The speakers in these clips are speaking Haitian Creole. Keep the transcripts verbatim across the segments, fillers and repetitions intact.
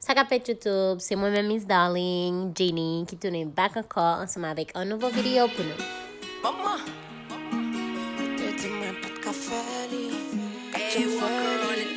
Sa k ap fèt YouTube, se mwen menm Miss Darling, Jenny, ki tounen back ankò ansanm avèk yon nouvo videyo pou nou. Manman, ou te di mwen pa t ka fè li. Gad jan m fè li.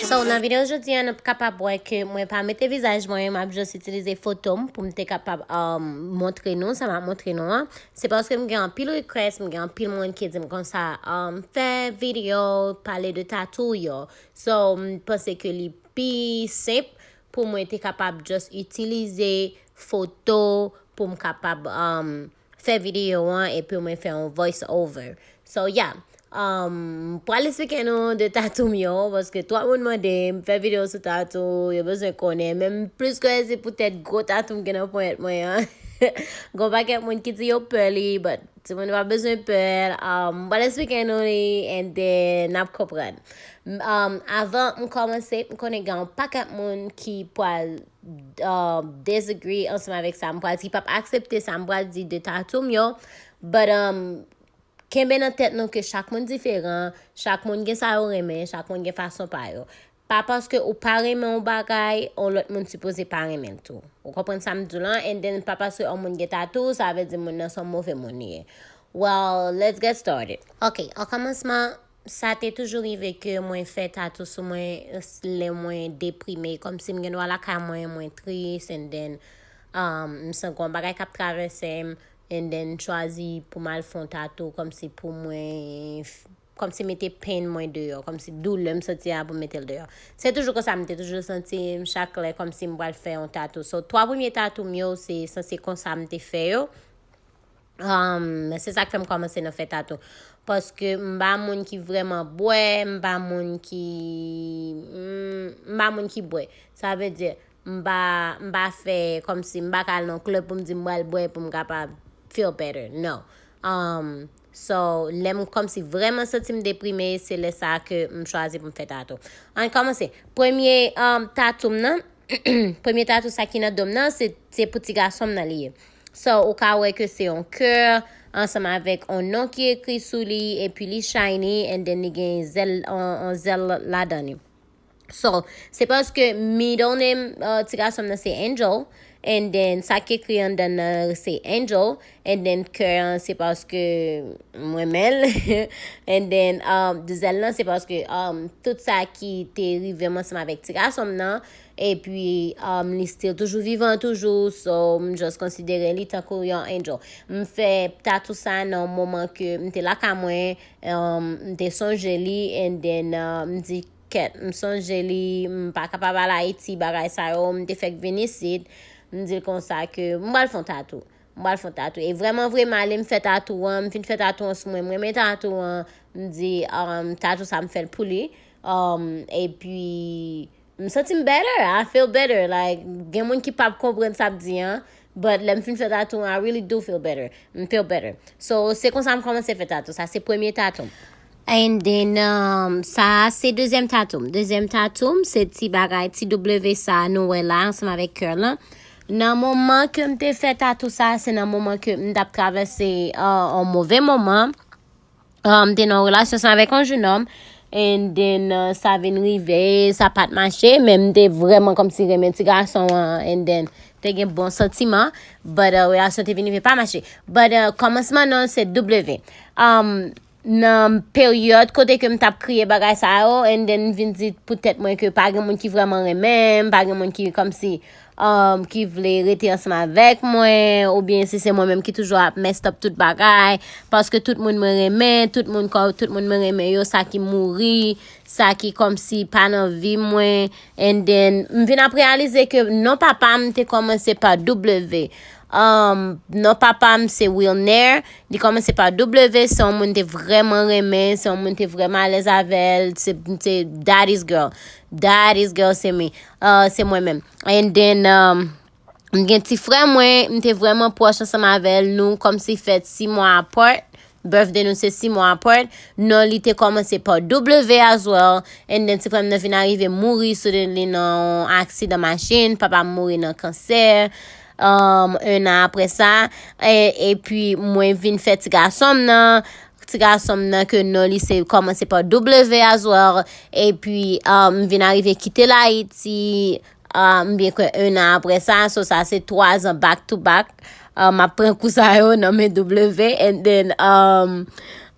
So, nan videyo jodi a, nou kapab wè ke mwen pa mete vizaj mwen, m ap jis itilize foto m pou m te kapab um, montre nou, sa m ap montre nou an. Se paske m gen anpil request, m gen anpil moun ki di m konsa, um, fè videyo, pale de tatou yo. So, m panse ke li pi senp pou mwen te kapab just itilize foto pou m kapab um, fè videyo an epi mwen fè yon voice over. So yeah, um, m pral eksplike nou de tatou m yo, paske twòp moun mande m fè videyo sou tatou, yo bezwen konnen, menm plis ke se poutèt gwo tatou m gen nan ponyèt mwen an. Gon pakèt moun ki di yo pè li, but timoun pa bezwen pè l. Um, m pral eksplike nou li, and then n ap konprann. Um, avan m kòmanse, m konnen gen yon pakèt moun ki pral uh, disagree ansanm avèk sa m pral, ki p ap aksepte sa m pral di de tatou m yo. But um, kenbe nan tèt nou ke chak moun diferan, chak moun gen sa yo renmen, chak moun gen fason pa yo. Pa paske ou pa renmen yon bagay, yon lòt moun sipoze pa renmen l tou. Ou konprann sa m di w lan? And then pa paske yon moun gen tatou, sa vle di moun nan se yon move moun li ye. Well, let's get started. Ok, an kòmansman, sa te toujou rive ke mwen fè tatou sou mwen lè mwen deprime, kòmsi m gen dwa lakay mwen, mwen tris, and then um, m santi yon bagay k ap travèse m, and then m chwazi pou m al fè yon tatou, kòmsi pou mwen, kòmsi mete pain mwen deyò, kòmsi doulè m santi a pou m mete l deyò. Se toujou konsa m te toujou santi m chak lè kòmsi m pral fè yon tatou. So, twa premye tatou m yo, se sanse konsa m te fè yo. Um, se sa k fè m kòmanse nan fè tatou. Paske m pa moun ki vrèman bwè, m pa moun ki, mm, m pa moun ki bwè. Sa vle di, m pa, m pa fè kòmsi, m pa ka al nan klèb pou m di m pral bwè pou m kapab feel better. No. Um, so, lè m kòmsi vrèman santi m deprime, se lè sa ke m chwazi pou m fè tatou. Ann kòmanse. Premye um, tatou m nan, premye tatou sa ki nan do m nan, se, se pou ti gason m nan li ye. So, ou ka wè ke se yon kè ansanm avèk yon non ki ekri sou li, epi li shiny, and then li gen zèl, yon, yon zèl ladan li. So, se paske middle name uh, ti gason m nan se Angel, and then sa ki ekri anndan nan se Angel, and then kè an se paske mwen renmen l, and then um, zèl lan se paske um, tout sa ki te rive m ansanm avèk ti gason m nan, epi um, li still toujou vivan toujou, so m just konsidere li tankou yon angel. M fè tatou sa nan yon moman ke m te lakay mwen, um, m te sonje li, and then uh, m di kèt, m sonje li, m pa kapab al Ayiti, bagay sa yo, m te fèk vin isit, m di l konsa ke m pral fè yon tatou. M pral fè yon tatou. E vrèman, vrèman, ale m fè tatou an, m fin fè tatou an sou mwen, m renmen tatou an, m di um, tatou sa m fè l pou li. Um, epi, m santi m better, I feel better. Like, gen moun ki p ap konprann sa m di an, but lè m fin fè tatou an, I really do feel better. M feel better. So, se konsa m kòmanse fè tatou. Sa se premye tatou m. And then, um, sa se dezyèm tatou m. Dezyèm tatou m, se ti bagay, ti W sa nou wè la, ansanm avèk kè lan. Nan moman ke m te fè tatou sa, se nan moman ke m t ap travèse uh, yon move moman. Uh, m te nan yon relasyon ansanm avèk yon jenòm. And then, uh, sa vin rive, sa pa t mache, men m te vrèman kòmsi renmen ti gason an. And then, te gen bon santiman, but uh, relasyon te vin rive pa mache. But uh, kòmansman non se W. Um, nan peryòd kote ke m t ap kriye bagay sa yo, and then m vin di pou tèt mwen ke pa gen moun ki vrèman renmen m, pa gen moun ki kòmsi um, ki vle rete ansanm avèk mwen, oubyen si se mwen menm ki toujou ap mess up tout bagay, paske tout moun mwen renmen, tout moun kò, tout moun mwen renmen yo, sa ki mouri, sa ki kòmsi pa nan vi mwen, and then m vin ap reyalize ke non papa m te kòmanse pa W. Um, non papa m se Wilner, li kòmanse pa W, se yon moun te vrèman renmen, se yon moun te vrèman alèz avè l, se, se daddy's girl. Daddy's girl se mi, uh, se mwen menm. And then, um, m gen ti frè mwen, m te vrèman pwòch ansanm avè l, nou kòmsi fèt sis mwa apart. Birthday nou se sis mwa apart. Non li te kòmanse pa W as well. And then ti frè m nan vin arive mouri suddenly nan yon aksidan machin. Papa m mouri nan kansè. Um, un an apre sa. E, epi mwen vin fè ti gason m nan. Ti gason m nan ke non li se kòmanse pa W as well. Epi um, m vin arive kite l Ayiti. Ah, m byen kwè en an apre sa, so sa se twa zan back to back. Ah, m ap pran kou sa yo nan men W, and then, um,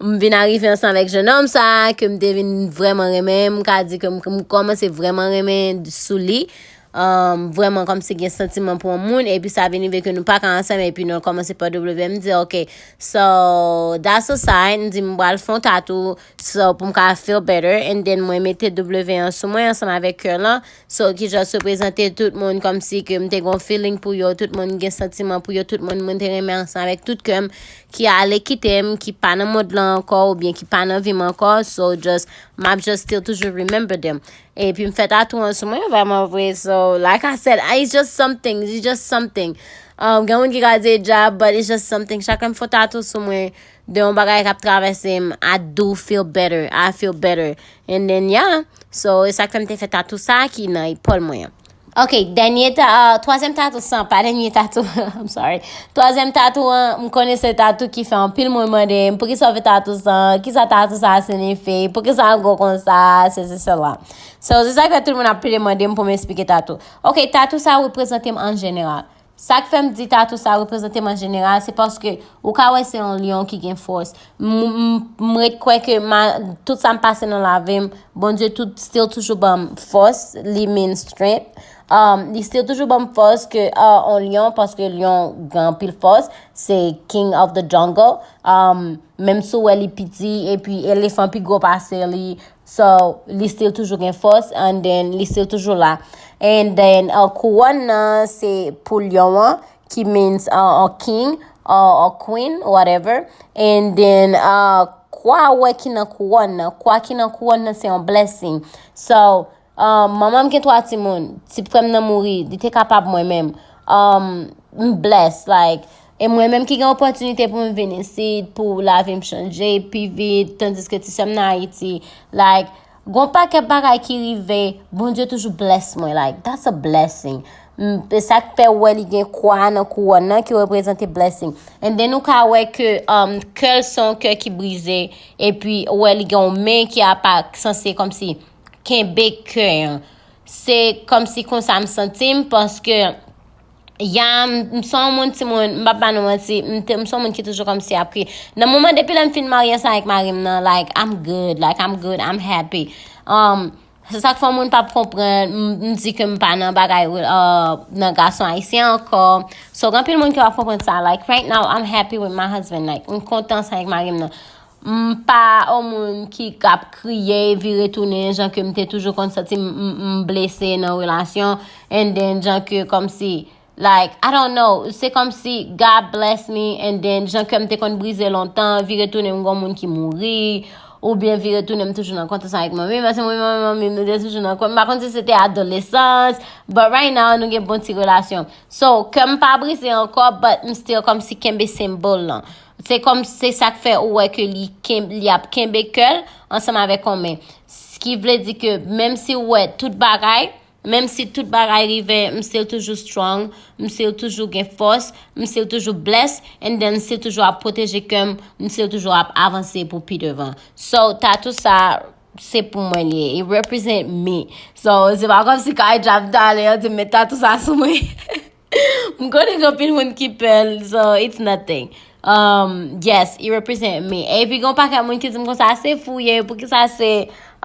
m vin arive ansanm avèk jennonm sa ke m te vin vrèman renmen. M ka di ke m, m kòmanse vrèman renmen sou li. Um, vrèman kòmsi gen santiman pou yon moun, epi sa vin rive ke nou pa ka ansanm, epi nou kòmanse pa W. M di, ok, so that's a sign. M di, m pral fè yon tatou, so pou m ka feel better, and then mwen mete W an sou mwen ansanm avèk kè lan. So, ki just reprezante tout moun kòmsi ke m te gon feeling pou yo, tout moun gen santiman pou yo, tout moun mwen te renmen ansanm avèk tout kè m, ki ale kite m, ki pa nan mond lan ankò, oubyen ki pa nan vi m ankò. So, just, m ap just still toujou remember them. Epi m fè tatou an sou mwen, vrèman vre. So, like I said, it's just something, it's just something. Um, gen moun ki ka di job, but it's just something. Chak lè m fè tatou sou mwen, de yon bagay k ap travèse m, I do feel better, I feel better. And then, yeah. So, e sa k fè m te fè tatou sa ki nan epòl mwen an. Ok, dènye ta, uh, twazyèm tatou san, pa dènye tatou, I'm sorry. Twazyèm tatou an, m konnen se tatou ki fè anpil moun mande m, poukisa w fè tatou san, kisa tatou sa siyifi, poukisa l gwo konsa, sesi, sela. So, se sa k fè tout moun ap pile mande m pou m esplike tatou. Ok, tatou sa reprezante m an jeneral. Sa k fè m di tatou sa reprezante m an jeneral, se paske ou ka wè se yon lyon ki gen fòs. M, m, m ret kwè ke ma, tout sa m pase nan lavi m, Bondye tout, still toujou ban m fòs, li mean strength. Um, li still toujou ban m fòs ke, uh, on lyon, paske lyon gen anpil fòs, se king of the jungle. Um, menm si w wè li piti, epi elefan pi gwo pase li, so, li still toujou gen fòs, and then li still toujou la. And then, uh, kouwòn nan, se pou lyon an, ki means, uh, a king, or a queen, whatever. And then, uh, kwa wè ki nan kouwòn nan. Kwa ki nan kouwòn nan, se yon blessing. So, uh, manman m gen twa timoun. Ti frè m nan mouri, li te kapab mwen menm. Um, m bless, like, e mwen menm ki gen opòtinite pou m vin isit, pou lavi m chanje pi vit, tandiske ti sè m nan Ayiti, like, gon pakèt bagay ki rive, Bondye toujou bless mwen, like, that's a blessing. M, e sa k fè w wè li gen kwa nan kouwòn nan ki reprezante blessing. And then ou ka wè ke, um, kè l se yon kè ki brize, epi ou wè li gen yon men ki apa sanse kòmsi kenbe kè an. Se kòmsi konsa m santi m, paske ya, m, m se yon moun, timoun, m p ap ba nou manti, m te, m se yon moun ki toujou kòmsi ap kriye. Nan moman, depi lè m fin marye ansanm avèk mari m nan, like, I'm good, like, I'm good, I'm happy. Um, se sa k fè yon moun p ap konprann, m, m di ke m pa nan bagay, uh, nan gason ayisyen ankò. So, gen anpil moun ki p ap konprann sa. Like, right now, I'm happy with my husband. Like, m kontan ansanm avèk mari m nan. M pa yon moun ki k ap kriye, vire tounen, jan ke m te toujou konn santi m, m, m blese nan relasyon, and then jan ke kòmsi, like, I don't know, se kòmsi God bless me, and then jan ke m te konn brize lontan, vire tounen m gon moun ki mouri, oubyen vire tounen m toujou nan kontans avèk manmi, paske mwen, manmi, manmi, nou te toujou nan kont, m pa konn si se te adolesans, but right now, nou gen bon ti relasyon. So, kè m pa brize ankò, but m still kòmsi kenbe senbòl lan. Se kòm, se sa k fè ou wè ke li ken-, li ap kenbe kè l ansanm avèk yon men. S-, ki vle di ke menm si ou wè tout bagay, menm si tout bagay rive, m still toujou strong, m still toujou gen fòs, m still toujou bless, and then m still toujou ap pwoteje kè m, m still toujou ap avanse pou pi devan. So, tatou sa, se pou mwen li ye. It represent me. So, se pa kòmsi kay djab talè an di m met tatou sa sou mwen. M konnen gen anpil moun ki pè l, so it's nothing. Um, yes, it represent me. Epi gen yon pakèt moun ki di m konsa, se fou ye, poukisa se,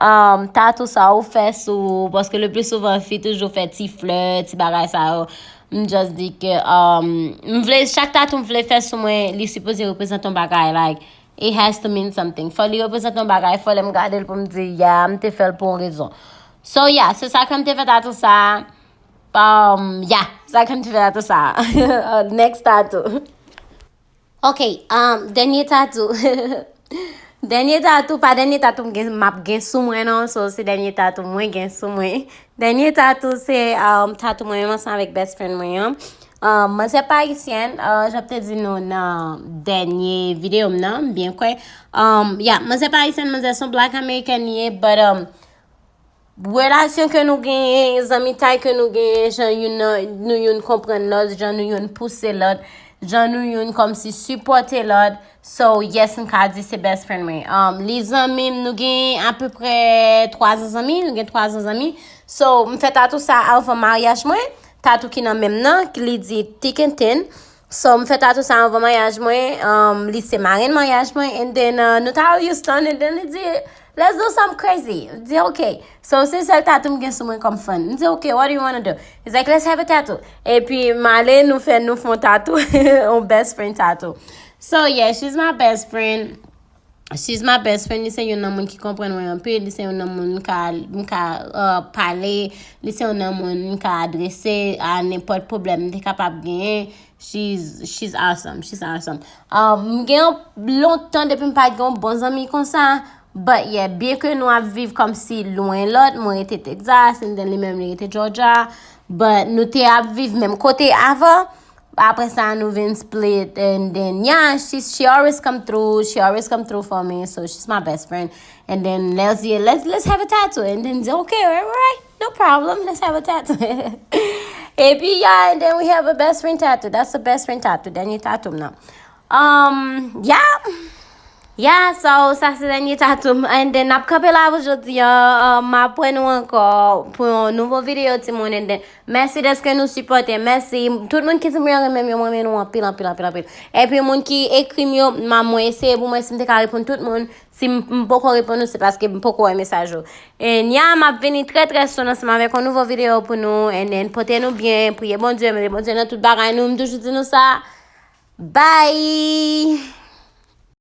um, tatou sa ou fè sou ou, paske le pli souvan fi toujou fè ti flè, ti bagay sa yo. M just di ke, um, m vle, chak tatou m vle fè sou mwen, li sipoze reprezante yon bagay, like, it has to mean something. Fò li reprezante yon bagay, fò lè m gade l pou m di, yeah, m te fè l pou yon rezon. So, yeah, se sa ke m te fè tatou sa. Um, yeah, sa ke m te fè tatou sa. Next tatou. Ok, um, dènye tatou. Dènye tatou, pa dènye tatou m gen, m ap gen sou mwen non, so se dènye tatou mwen gen sou mwen. Dènye tatou se, um, tatou mwen menm ansanm avèk best friend mwen an. Um, manzè pa ayisyèn, uh, jan m te di nou nan dènye videyo m nan, m byen kwè. Um, yeah, manzè pa ayisyèn, manzè se yon black American li ye, but, um, relasyon ke nou genyen, zanmitay ke nou genyen, jan youn nan, nou youn konprann lòt, jan nou youn pouse lòt, jan nou youn kòmsi sipòte lòt. So, yes, m ka di se best friend mwen. Um, li zanmi m, nou gen apeprè twa zan zanmi, nou gen twa zan zanmi. So, m fè tatou sa anvan maryaj mwen. Tatou ki nan men m nan, ki li di Tikentin. So, m fè tatou sa anvan maryaj mwen. Um, li se marenn maryaj mwen. And then, uh, nou t al Houston. And then, li di, "Let's do something crazy." M di, "Ok." So, se sèl tatou m gen sou mwen kòm fan. M di, "Ok, what do you wanna do?" He's like, "Let's have a tattoo." Epi, m ale, nou fè, nou fè yon tatou. Yon best friend tatou. So, yeah, she's my best friend. She's my best friend. Li se youn nan moun ki konprann mwen anpil. Li se youn nan moun m ka, m ka uh, pale. Li se youn nan moun m ka adrese a nenpòt pwoblèm m te kapab genyen. She's, she's awesome. She's awesome. Um, m gen lontan depi m pa t gen yon bon zanmi konsa. But yeah, byen ke nou ap viv kòmsi lwen lòt, mwen rete Texas, and then li menm li rete Georgia. But nou te ap viv menm kote avan. Apre sa, nou vin split, and then, yeah, she, she always come through, she always come through for me, so she's my best friend. And then, let's, yeah, let's, let's have a tattoo. And then, okay, all right, no problem, let's have a tattoo. Epi, yeah, and then we have a best friend tattoo. That's the best friend tattoo. Dènye tatou m nan. Um, yeah. Yeah, so sa se dènye tatou m. And then, n ap kanpe la pou jodi an. Um, m ap wè nou ankò pou yon nouvo videyo, timoun. And then, mèsi dèske nou sipòte. Mèsi. Tout moun ki di m yo renmen m yo, mwen renmen nou anpil, anpil, anpil, anpil. Epi, moun ki ekri m yo, m a mwen eseye pou mwen si m te ka reponn tout moun. Si m, m poko reponn ou, se paske m poko wè mesaj ou. And yeah, m ap vini trè, trè soon ansanm avèk yon nouvo videyo pou nou. And then, pote nou byen, priye Bondye, mete Bondye nan tout bagay nou. M toujou di nou sa. Bye!